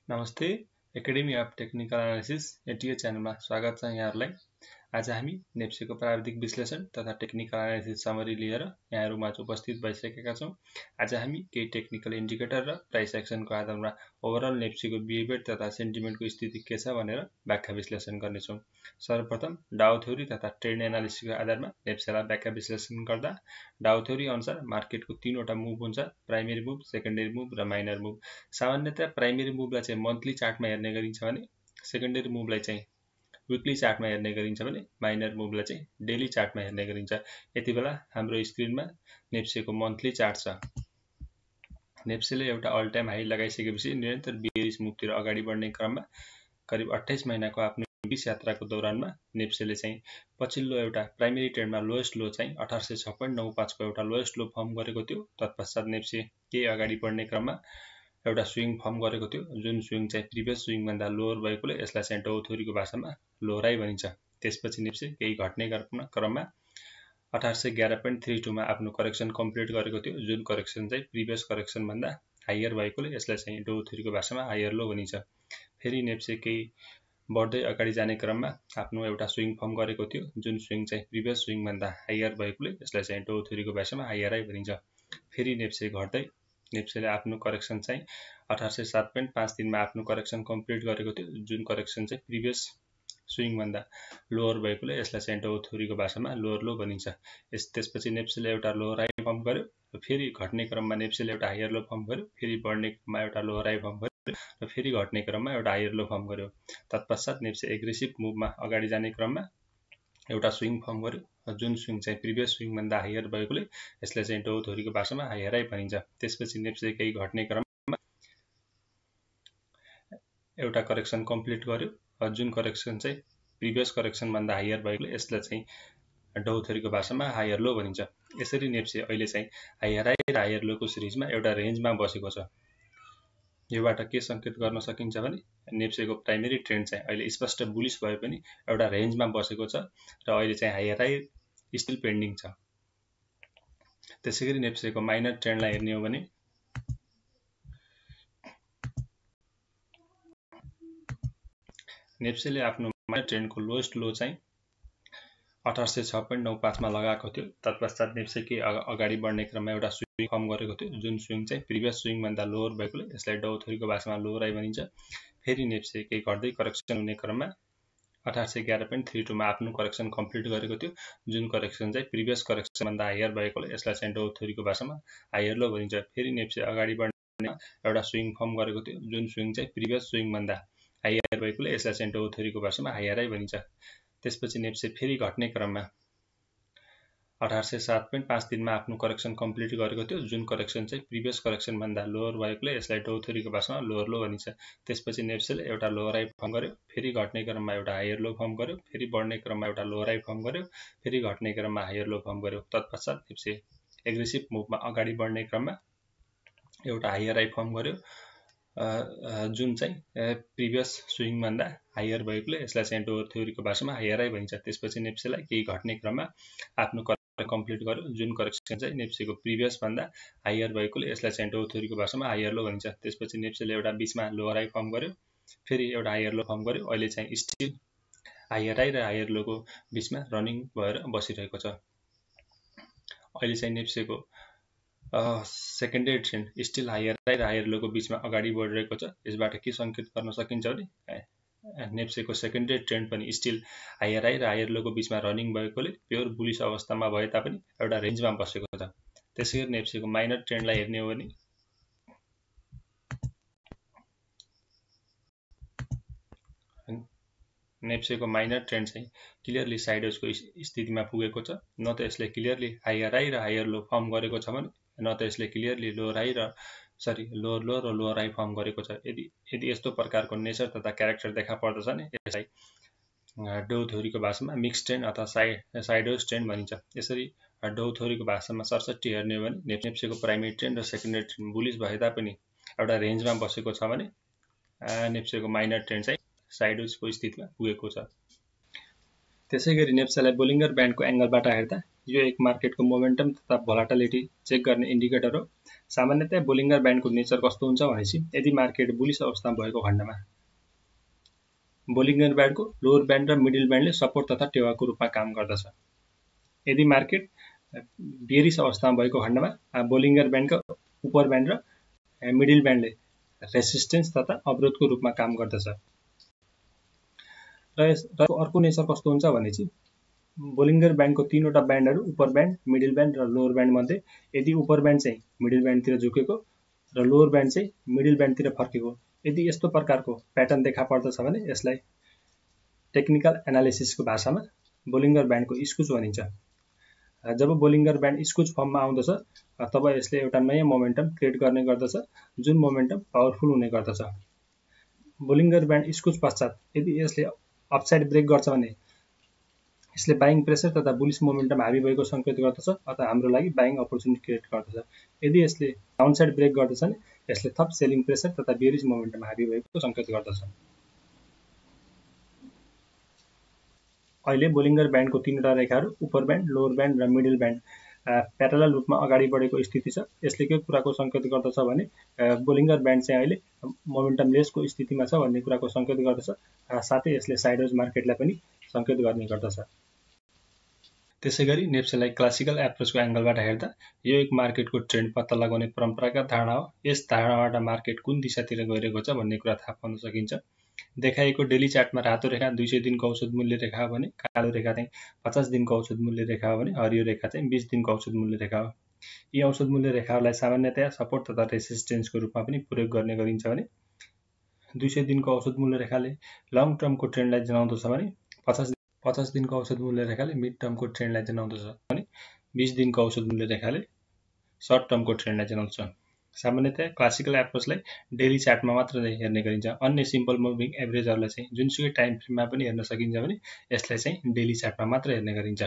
नमस्ते, academy of technical analysis एटिए च्यानलमा स्वागत छ यहाँहरूलाई। आज हामी नेप्सेको प्राविधिक विश्लेषण तथा टेक्निकल एनालिसिस समरी लिएर यहाँहरूमा उपस्थित भइसकेका छौँ। आज हामी केही टेक्निकल इन्डिकेटर र प्राइस एक्सनको आधारमा ओभरअल नेप्सेको बिहेभियर तथा सेन्टिमेन्टको स्थिति के छ भनेर व्याख्या विश्लेषण गर्नेछौँ। सर्वप्रथम डाउ थ्योरी तथा ट्रेन्ड एनालिसिसको आधारमा नेप्सेलाई व्याख्या विश्लेषण गर्दा डाउ थ्योरी अनुसार मार्केटको तीनवटा मुभ हुन्छ, प्राइमेरी मुभ, सेकेन्डरी मुभ र माइनर मुभ। सामान्यतया प्राइमेरी मुभलाई चाहिँ मन्थली चार्टमा हेर्ने गरिन्छ भने सेकेन्डरी मुभलाई चाहिँ विकली चार्टमा हेर्ने गरिन्छ भने माइनर मुभलाई चाहिँ डेली चार्टमा हेर्ने गरिन्छ। यति बेला हाम्रो स्क्रिनमा नेप्सेको मन्थली चार्ट छ। नेप्सेले एउटा अल टाइम हाई लगाइसकेपछि निरन्तर बेरिस मुभतिर अगाडि बढ्ने क्रममा करिब 28 महिनाको आफ्नो बिस यात्राको दौरानमा नेप्सेले चाहिँ पछिल्लो एउटा प्राइमेरी ट्रेन्डमा लोएस्ट लो चाहिँ 1806.95 को एउटा लोएस्ट लो फर्म गरेको थियो। तत्पश्चात नेप्से केही अगाडि बढ्ने क्रममा एउटा स्विङ फर्म गरेको थियो, जुन स्विङ चाहिँ प्रिभियस स्विङभन्दा लोअर भएकोले यसलाई चाहिँ डाउ थ्योरीको भाषामा लोअर हाई भनिन्छ। त्यसपछि नेप्से केही घट्ने क्रममा 1811.32 मा आफ्नो करेक्सन कम्प्लिट गरेको थियो, जुन करेक्सन चाहिँ प्रिभियस करेक्सनभन्दा हायर भएकोले यसलाई चाहिँ डाउ थ्योरीको भाषामा हायर लो भनिन्छ। फेरि नेप्से केही बढ्दै अगाडि जाने क्रममा आफ्नो एउटा स्विङ फर्म गरेको थियो, जुन स्विङ चाहिँ प्रिभियस स्विङभन्दा हायर भएकोले यसलाई चाहिँ डाउ थ्योरीको भाषामा हायर हाई भनिन्छ। फेरि नेप्से घट्दै नेप्सेले आफ्नो करेक्सन चाहिँ 1807.53 मा आफ्नो करेक्सन कम्प्लिट गरेको थियो, जुन करेक्सन चाहिँ प्रिभियस स्विङभन्दा लोअर भएकोले यसलाई चाहिँ डाउ थ्योरीको भाषामा लोअर लो भनिन्छ। त्यसपछि नेप्सेले एउटा लोअर हाई फर्म गर्यो, फेरि घट्ने क्रममा नेप्सेले एउटा हायर लो फर्म गर्यो, फेरि बढ्ने क्रममा एउटा लोअर हाई फर्म गर्यो र फेरि घट्ने क्रममा एउटा हायर लो फर्म गर्यो। तत्पश्चात नेप्से एग्रेसिभ मुभमा अगाडि जाने क्रममा एउटा स्विङ फर्म गर्यो, जुन स्विङ चाहिँ प्रिभियस स्विङभन्दा हायर भएकोले यसलाई चाहिँ डाउ थ्योरीको भाषामा हायर हाई भनिन्छ। त्यसपछि नेप्से केही घट्ने क्रममा एउटा करेक्सन कम्प्लिट गर्यो, जुन करेक्सन चाहिँ प्रिभियस करेक्सनभन्दा हायर भएकोले यसलाई चाहिँ डाउ थ्योरीको भाषामा हायर लो भनिन्छ। यसरी नेप्से अहिले चाहिँ हायर हाई र हायर लोको सिरिजमा एउटा रेन्जमा बसेको छ। योबाट के सङ्केत गर्न सकिन्छ भने नेप्सेको प्राइमेरी ट्रेन्ड चाहिँ अहिले स्पष्ट बुलिस भए पनि एउटा रेन्जमा बसेको छ र अहिले चाहिँ हायर हाई स्टिल पेन्डिङ छ। त्यसैगरी नेप्सेको माइनर ट्रेन्डलाई हेर्ने हो भने नेप्सेले आफ्नो माइनर ट्रेन्डको लोएस्ट लो चाहिँ 1806.95 मा लगाएको थियो। तत्पश्चात नेप्से के अगाडि बढ्ने क्रममा एउटा स्विङ फर्म गरेको थियो, जुन स्विङ चाहिँ प्रिभियस स्विङभन्दा लोअर भएकोले यसलाई डाउ थ्योरीको भाषामा लोअर हाई भनिन्छ। फेरि नेप्से केही घट्दै करेक्सन हुने क्रममा 1811.32 मा आफ्नो करेक्सन कम्प्लिट गरेको थियो, जुन करेक्सन चाहिँ प्रिभियस करेक्सनभन्दा हायर भएकोले यसलाई चाहिँ डाउ थ्योरीको भाषामा हायर लो भनिन्छ। फेरि नेप्से अगाडि बढ्ने एउटा स्विङ फर्म गरेको थियो, जुन स्विङ चाहिँ प्रिभियस स्विङभन्दा हायर भएकोले यसलाई चाहिँ डाउ थ्योरीको भाषामा हायर हाई भनिन्छ। त्यसपछि नेप्से फेरि घट्ने क्रममा 1807.53 मा आफ्नो करेक्सन कम्प्लिट गरेको थियो, जुन करेक्सन चाहिँ प्रिभियस करेक्सनभन्दा लोअर भएकोले यसलाई डाउ थ्योरीको भाषामा लोअर लो भनिन्छ। त्यसपछि नेप्सेले एउटा लोअर हाई फर्म गर्यो, फेरि घट्ने क्रममा एउटा हायर लो फर्म गर्यो, फेरि बढ्ने क्रममा एउटा लोअर हाई फर्म गर्यो, फेरि घट्ने क्रममा हायर लो फर्म गर्यो। तत्पश्चात नेप्से एग्रेसिभ मुभमा अगाडि बढ्ने क्रममा एउटा हायर हाई फर्म गर्यो, जुन चाहिँ प्रिभियस स्विङभन्दा हायर भएकोले यसलाई चाहिँ डाउ थ्योरीको भाषामा हायर हाई भनिन्छ। त्यसपछि नेप्सेलाई केही घट्ने क्रममा आफ्नो करेक्सन कम्प्लिट गर्यो, जुन करेक्सन चाहिँ नेप्सेको प्रिभियसभन्दा हायर भएकोले यसलाई चाहिँ डाउ थ्योरीको भाषामा हायर लो भनिन्छ। त्यसपछि नेप्सेले एउटा बिचमा लोअर हाई फर्म गर्यो, फेरि एउटा हायर लो फर्म गर्यो। अहिले चाहिँ स्टिल हायर हाई र हायर लोको बिचमा रनिङ भएर बसिरहेको छ। अहिले चाहिँ नेप्सेको secondary trend still higher high र हायर लोको बिचमा अगाडि बढिरहेको छ। यसबाट के सङ्केत गर्न सकिन्छ भने नेप्सेको सेकेन्डरी ट्रेन्ड पनि स्टिल हायर हाई र हायर लोको बिचमा रनिङ भएकोले प्योर बुलिस अवस्थामा भए तापनि एउटा रेन्जमा बसेको छ। त्यसैगरी नेप्सेको माइनर ट्रेन्डलाई हेर्ने हो भने नेप्सेको माइनर ट्रेन्ड चाहिँ क्लियरली साइडवेजको स्थितिमा पुगेको छ। न त यसले क्लियरली हायर हाई र हायर लो फर्म गरेको छ भने न त यसले क्लियरली लोअर हाई र लोअर लो र लोअर हाई फर्म गरेको छ। यदि यस्तो प्रकारको नेचर तथा क्यारेक्टर देखा पर्दछ भने यसलाई डाउ थ्योरीको भाषामा मिक्स ट्रेन्ड अथवा साइडवेज ट्रेन्ड भनिन्छ। यसरी डाउ थ्योरीको भाषामा सरसट्टि हेर्ने हो भने नेप्सेको प्राइमेरी ट्रेन्ड र सेकेन्डरी ट्रेन्ड बुलिस भए तापनि एउटा रेन्जमा बसेको छ भने नेप्सेको माइनर ट्रेन्ड चाहिँ साइडवेजको स्थितिमा पुगेको छ। त्यसैगरी नेप्सेलाई बोलिङ्गर ब्यान्डको एङ्गलबाट हेर्दा यो एक मार्केटको मोमेन्टम तथा भोलाटिलिटी चेक गर्ने इन्डिकेटर हो। सामान्यतया बोलिङ्गर ब्यान्डको नेचर कस्तो हुन्छ भनेपछि यदि मार्केट बुलिस अवस्थामा भएको खण्डमा बोलिङ्गर ब्यान्डको लोअर ब्यान्ड र मिडल ब्यान्डले सपोर्ट तथा टेवाको रूपमा काम गर्दछ। यदि मार्केट बेरिस अवस्थामा भएको खण्डमा बोलिङ्गर ब्यान्डको उपर ब्यान्ड र मिडल ब्यान्डले रेसिस्टेन्स तथा अवरोधको रूपमा काम गर्दछ। र अर्को नेचर कस्तो हुन्छ भनेपछि बोलिङ्गर ब्यान्डको तीनवटा ब्यान्डहरू उपर ब्यान्ड, मिडल ब्यान्ड र लोअर ब्यान्ड मध्ये यदि उपर ब्यान्ड चाहिँ मिडल ब्यान्डतिर झुकेको र लोअर ब्यान्ड चाहिँ मिडल ब्यान्डतिर फर्केको यदि यस्तो प्रकारको प्याटर्न देखा पर्दछ भने यसलाई टेक्निकल एनालिसिसको भाषामा बोलिङ्गर ब्यान्डको स्कुज भनिन्छ। जब बोलिङ्गर ब्यान्ड स्कुज फर्ममा आउँदछ तब यसले एउटा नयाँ मोमेन्टम क्रिएट गर्ने गर्दछ जुन मोमेन्टम पावरफुल हुने गर्दछ। बोलिङ्गर ब्यान्ड स्कुज पश्चात यदि यसले अपसाइड ब्रेक गर्छ भने यसले बाइङ प्रेसर तथा बुलिस मोमेन्टम हाबी भएको संकेत गर्दछ अथवा हाम्रो लागि बाइङ अपर्च्युनिटी क्रिएट गर्दछ। यदि यसले डाउनसाइड ब्रेक गर्दछ भने यसले थप सेलिङ प्रेसर तथा बेरिज मोमेन्टम हाबी भएको संकेत गर्दछ। अहिले बोलिङ्गर ब्यान्डको तीनवटा रेखाहरू उपर ब्यान्ड, लोअर ब्यान्ड र मिडल ब्यान्ड प्यारलल रूपमा अगाडि बढेको स्थिति छ। यसले के कुराको संकेत गर्दछ भने बोलिङ्गर ब्यान्ड चाहिँ अहिले मोमेन्टम लेसको स्थितिमा छ भन्ने कुराको संकेत गर्दछ। साथै यसले साइडवेज मार्केटलाई पनि संकेत गर्ने गर्दछ। त्यसैगरी नेप्सेलाई क्लासिकल एप्रोचको एंगलबाट हेर्दा यो एक मार्केटको ट्रेन्ड पत्ता लगाउने परम्परागत धारणा हो। यस धारणाबाट मार्केट कुन दिशातिर गइरहेको छ भन्ने कुरा थाहा पाउन सकिन्छ। देखाइएको डेली चार्टमा रातो रेखा 200 दिनको औसत मूल्य रेखा हो भने कालो रेखा चाहिँ 50 दिनको औसत मूल्य रेखा हो भने हरियो रेखा चाहिँ 20 दिनको औसत मूल्य रेखा हो। यी औसत मूल्य रेखाहरूलाई सामान्यतया सपोर्ट तथा रेसिस्टेन्सको रूपमा पनि प्रयोग गर्ने गरिन्छ भने 200 दिनको औसत मूल्य रेखाले लङ टर्मको ट्रेन्डलाई जनाउँदछ भने 50 दिनको औसत मूल्य रेखाले मिड टर्मको ट्रेन्डलाई जनाउँदछ भने 20 दिनको औसत मूल्य रेखाले सर्ट टर्मको ट्रेन्डलाई जनाउँदछ। सामान्यतया क्लासिकल एप्रोचलाई डेली चार्टमा मात्र हेर्ने गरिन्छ। अन्य सिम्पल मुभिङ एभरेजहरूलाई चाहिँ जुनसुकै टाइम फ्रेममा पनि हेर्न सकिन्छ भने यसलाई चाहिँ डेली चार्टमा मात्र हेर्ने गरिन्छ।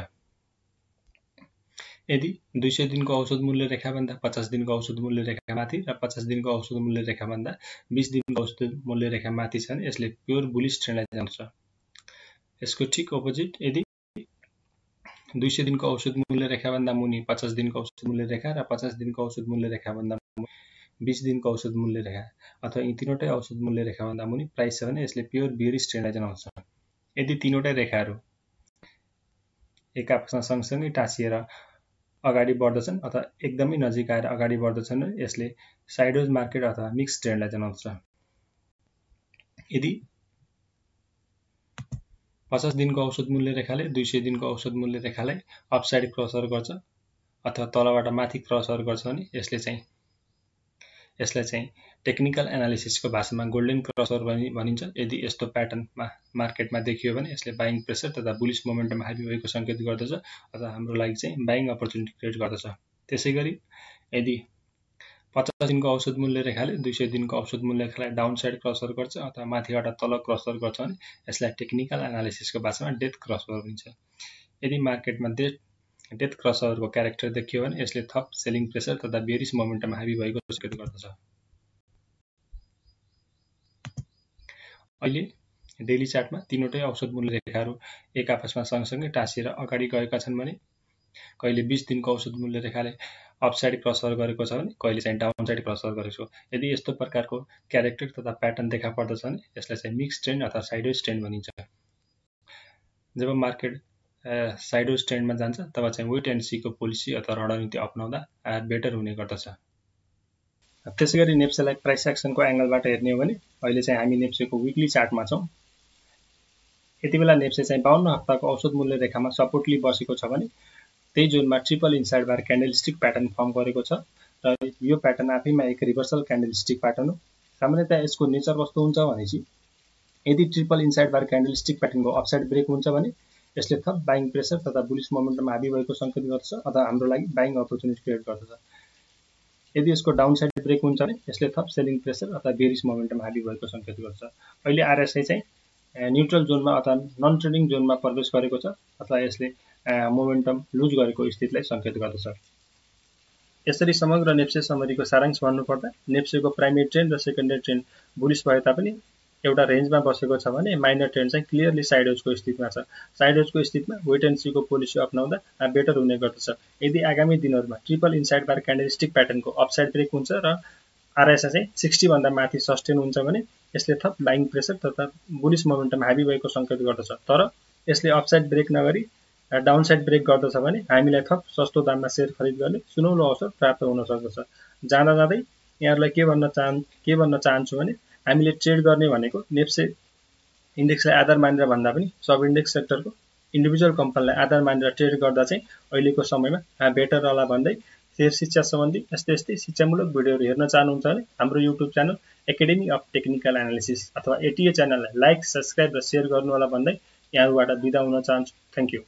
यदि 200 दिनको औसत मूल्य रेखाभन्दा 50 दिनको औसत मूल्य रेखा माथि र 50 दिनको औसत मूल्य रेखाभन्दा 20 दिनको औसत मूल्य रेखा माथि छ भने यसले प्योर बुलिश ट्रेन्डलाई जनाउँछ। यसको ठीक अपोजिट यदि 200 दिनको औसत मूल्य रेखाभन्दा मुनि 50 दिनको औसत मूल्य रेखा र 50 दिनको औसत मूल्य रेखाभन्दा 20 दिनको औसत मूल्य रेखा अथवा यी तीनवटै औसत मूल्य रेखाभन्दा मुनि प्राइस छ भने यसले प्योर बेरिश ट्रेन्डलाई जनाउँछ। यदि तीनवटै रेखाहरू एक आपसमा सँगसँगै टाँसिएर अगाडि बढ्दछन् अथवा एकदमै नजिक आएर अगाडि बढ्दछन् भने यसले साइडवेज मार्केट अथवा मिक्स ट्रेन्डलाई जनाउँछ। यदि 50 दिनको औसत मूल्य रेखाले 200 दिनको औसत मूल्य रेखालाई अपसाइड क्रसर गर्छ अथवा तलबाट माथि क्रसर गर्छ भने यसलाई चाहिँ टेक्निकल एनालिसिसको भाषामा गोल्डन क्रसर भनिन्छ। यदि यस्तो प्याटर्नमा मार्केटमा देखियो भने यसले बाइङ प्रेसर तथा बुलिश मोमेन्टम हाबी भएको संकेत गर्दछ अथवा हाम्रो लागि चाहिँ बाइङ अपर्च्युनिटी क्रिएट गर्दछ। त्यसैगरी यदि 50 दिनको औसत मूल्य रेखाले 200 दिनको औसत मूल्य रेखालाई डाउन साइड क्रसर गर्छ अथवा माथिबाट तल क्रसर गर्छ भने यसलाई टेक्निकल एनालिसिसको भाषामा डेथ क्रसर भनिन्छ। यदि मार्केटमा डेथ क्रसरको क्यारेक्टर देखियो भने यसले थप सेलिङ प्रेसर तथा बेरिश मोमेन्टम हाबी भएको संकेत गर्दछ। अहिले डेली चार्टमा तीनवटै औसत मूल्य रेखाहरू एक आपसमा सँगसँगै टाँसिएर अगाडि गएका छन् भने कहिले 20 दिनको औसत मूल्य रेखाले अपसाइड क्रसर गरेको छ भने कहिले चाहिँ डाउन साइड क्रसर गरेको छ। यदि यस्तो प्रकारको क्यारेक्टर तथा प्याटर्न देखा पर्दछ भने यसलाई चाहिँ मिक्स ट्रेन्ड अथवा साइडवेज ट्रेन्ड भनिन्छ। जब मार्केट साइडवेज ट्रेन्डमा जान्छ तब चाहिँ वेट एन्ड सीको पोलिसी अथवा रणनीति अपनाउँदा बेटर हुने गर्दछ। त्यसैगरी नेप्सेलाई प्राइस एक्सनको एंगलबाट हेर्ने हो भने अहिले चाहिँ हामी नेप्सेको विकली चार्टमा छौं। यति बेला नेप्से चाहिँ 52 हप्ताको औसत मूल्य रेखामा सपोर्टली बसेको छ भने त्यही जोनमा ट्रिपल इनसाइड बार क्यान्डलस्टिक प्याटर्न फर्म गरेको छ र यो प्याटर्न आफैमा एक रिभर्सल क्यान्डलस्टिक प्याटर्न हो। सामान्यतया यसको नेचर कस्तो हुन्छ भनेपछि यदि ट्रिपल इनसाइड बार क्यान्डलस्टिक प्याटर्नको अपसाइड ब्रेक हुन्छ भने यसले थप बाइङ प्रेसर तथा बुलिश मोमेन्टम हाबी भएको संकेत गर्दछ अथवा हाम्रो लागि बाइङ अपर्च्युनिटी क्रिएट गर्दछ। यदि यसको डाउन साइड ब्रेक हुन्छ भने यसले थप सेलिङ प्रेसर अथवा बेरिश मोमेन्टम हाबी भएको संकेत गर्छ। अहिले आरएसआई चाहिँ न्यूट्रल जोनमा अथवा नन ट्रेडिङ जोनमा प्रवेश गरेको छ अथवा यसले मोमेन्टम लुज गरेको स्थितिलाई संकेत गर्दछ। यसरी समग्र नेप्से समरीको सारांश भन्नुपर्दा नेप्सेको प्राइमेरी ट्रेन्ड र सेकेन्डरी ट्रेन्ड बुलिश भए तापनि एउटा रेन्जमा बसेको छ भने माइनर ट्रेन्ड चाहिँ क्लियरली साइड वेजको स्थितिमा छ। साइड वेजको स्थितिमा वेट एन्ड सीको पोलिसी अपनाउँदा बेटर हुने गर्दछ। यदि आगामी दिनहरुमा ट्रिपल इनसाइड बार क्यान्डलस्टिक प्याटर्नको अपसाइड ब्रेक हुन्छ र आरएसआई चाहिँ 60 भन्दा माथि सस्टेन हुन्छ भने यसले थप बाइङ प्रेसर तथा बुलिश मोमेन्टम हाबी भएको संकेत गर्दछ। तर यसले अपसाइड ब्रेक नगरी डाउनसाइड ब्रेक गर्दछ भने हामीलाई थप सस्तो दाममा शेयर खरिद गर्ने सुनौलो अवसर प्राप्त हुन सक्दछ। जाँदा जाँदै यहाँहरुलाई के भन्न चाहन्छु भने हामीले ट्रेड गर्ने भनेको नेप्से इन्डेक्सलाई आधार मानेर भन्दा पनि सब इन्डेक्स सेक्टरको इन्डिभिजुअल कम्पनीलाई आधार मानेर ट्रेड गर्दा चाहिँ अहिलेको समयमा बेटर होला भन्दै शेयर शिक्षा सम्बन्धी यस्तै शिक्षामूलक भिडियोहरू हेर्न चाहनुहुन्छ भने हाम्रो YouTube channel academy of technical analysis अथवा एटीए च्यानललाई लाइक, सब्स्क्राइब र शेयर गर्नु होला भन्दै यहाँहरुबाट बिदा हुन चाहन्छु। Thank you.